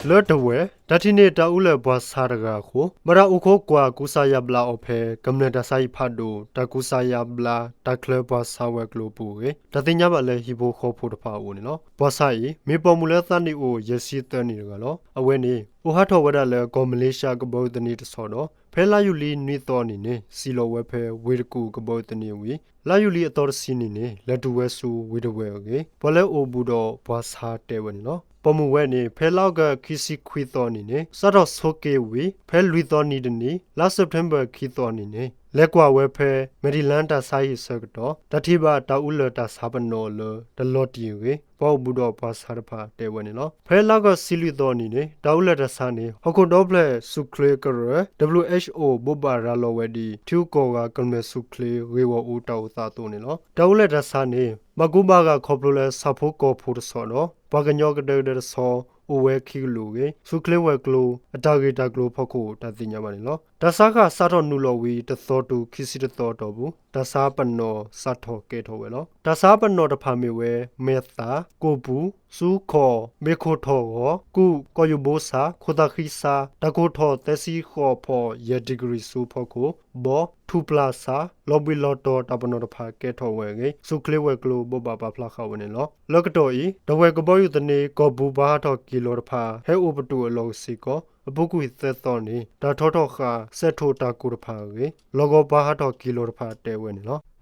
လၢတဝဲၢ် တၢ်ထံၣ်န့ၢ်တၢ်အူလၢာ်ပှၤဆါတဂၤအဃိ ဘၣ်တၢ်အိၣ်ခိးကွၢ်ကူစါယါဘျါအီၤဖဲ ကမျၢၢ်တၢ်ဆါဟံၣ်ဖးဒိၣ် တၢ်ကူစါယါဘျါတၢ်ချၢပှၤဆါဝဲၤကျိၤအပူၤအဂ့ၢ် တၢ်သ့ၣ်ညါဘၣ်လၢဟံၣ်ဖိဃီဖိတဖၣ်အအိၣ်န့ၣ်လီၤ. ပှၤဆါအံၤ မ့ၢ်ပိာ်မုၣ်လၢသးနံၣ်အိၣ်ယဲၢ်ဆံသၢနံၣ်တဂၤလီၤ. အဝဲန့ၣ် အိၣ်ဟးထီၣ်ဝဲဒၣ်လၢကီၢ်မလ့ၡါကဘီယူၤသန့တဆီဒီး ဖဲလါယူၤလံနွံသီအနံၤန့ၣ် စံၣ်လီၤဝဲဖဲဝ့ၢ်တကူၣ်ကဘီယူၤသန့ဝံၤ လါယူၤလံအသီတဆံနံၤန့ၣ် လဲၤတုၤဝဲဆူဝ့ၢ်တဝဲၢ်အဂ့ၢ် ပှၤလၢအိၣ်ဘူးဒီးပှၤဆါတဲဝဲန့ၣ်လီၤ. ပိာ်မုၣ်ဝဲန့ၣ် ဖဲလါအီကူးခံဆံခွံသီအနံၤန့ၣ် စးထီၣ်ဆိးက့ဝံၤ ဖဲလွံၢ်သီနံၤတနံၤ လါစဲးပထ့ဘၢၣ်ခံသီအနံၤန့ၣ် လဲၤကွၢ်ဝဲဖဲ မဲဒံလၣ်တၢ်ဆါဟံၣ်အဆၢကတီၢ် တၢ်ထံၣ်ဘၣ်တၢ်အူလၢာ်တၢ်ဆါပနီၣ်လၢတလီၤတံၢ်အဂ့ၢ် ပှၤအိၣ်ဘူးဒီးပှၤဆါတဖၣ်တဲဝဲန့ၣ်လီၤ. ဖဲလါအီကူးဆံလွံၢ်သီအနံၤန့ၣ် တၢ်အူလၢာ်တၢ်ဆါန့ၣ် ဟီၣ်ခိၣ်ဒီဖျၢၣ်ဆူၣ်ချ့ကရၢ ဝဲၢ် ဘိးဘၣ်ရၤလီၤဝဲဒ် ထံဂုၤကီၢ်ဂၤကမျၢၢ်ဆူၣ်ချ့ဂ့ၢ်ဂီၢ်အူတၢ်အိၣ်သးအသိးန့ၣ်လီၤ. တၢ်အူလၢာ်တၢ်ဆါန့ၣ် ဘၣ်ကူဘၣ်ဂာ်ခီဖျိလၢဆၣ်ဖိကီၢ်ဖိတဆီဒီး ပှၤကညီကဒဲကဒဲတဆီ အိၣ်ဝဲခံကလုာ်အဂ့ၢ် ဆူၣ်ချ့ဝဲၤကျိၤ အတၢ်ဂ့ၢ်တၢ်ကျိၤဖီခိၣ် တၢ်သ့ၣ်ညါဘၣ်န့ၣ်လီၤ. တၢ်ဆါဃၣ်စးထီၣ်နုာ်လီၤဝံၤ တသီတုၤခံဆံတသီအတီၢ်ပူၤ တၢ်ဆါပနီၣ်စးထီၣ်ကဲထီၣ်ဝဲလီၤ. တၢ်ဆါပနီၣ်တဖၣ်မ့ၢ်ဝဲ မဲၢ်သၣ်, ကိၣ်ပူၤ, စူခီၣ်, ဘ့ၣ်ခိၣ်ထီၣ်ဂီၤ, ကူၣ်, ကီၢ်ယူၢ်ဘိဆၣ်, ခိၣ်သၣ်ဃံဆါ, တၢ်ကိၢ်ထီၣ်သၢဆံဃိးဖီၣ်ယဲၢ် degree ဆူဖီခိၣ်, ဘီ, ထူၣ်ပျၢ်ဆါ, လီၤဘှံးလီၤတီၤတၢ်ပနီၣ်တဖၣ်ကဲထီၣ်ဝဲအဂ့ၢ် ဆူၣ်ချ့ဝဲၤကျိၤဘိးဘၣ်ပာ်ဖျါဃာ်ဝဲန့ၣ်လီၤ. လၢကတီၢ်အံၤ တဝဲၢ်ကဘီယူၤသန့ ကီၢ်ပူၤပှၤဟးထီၣ်က့ၤလီၤတဖၣ် ဟဲအိၣ်ပတုာ်အလီၢ်ကဆ့ကီး အပူၤကွံာ်သၢသီန့ၣ် တၢ်ထီထီၣ်ဃာ်စဲးထိၣ်တၢ်ကိၢ်တဖၣ်အဂ့ၢ် လီၢ်ကဝီၤပှၤဟးထီၣ်က့ၤလီၤတဖၣ်တဲဝဲန့ၣ်လီၤ.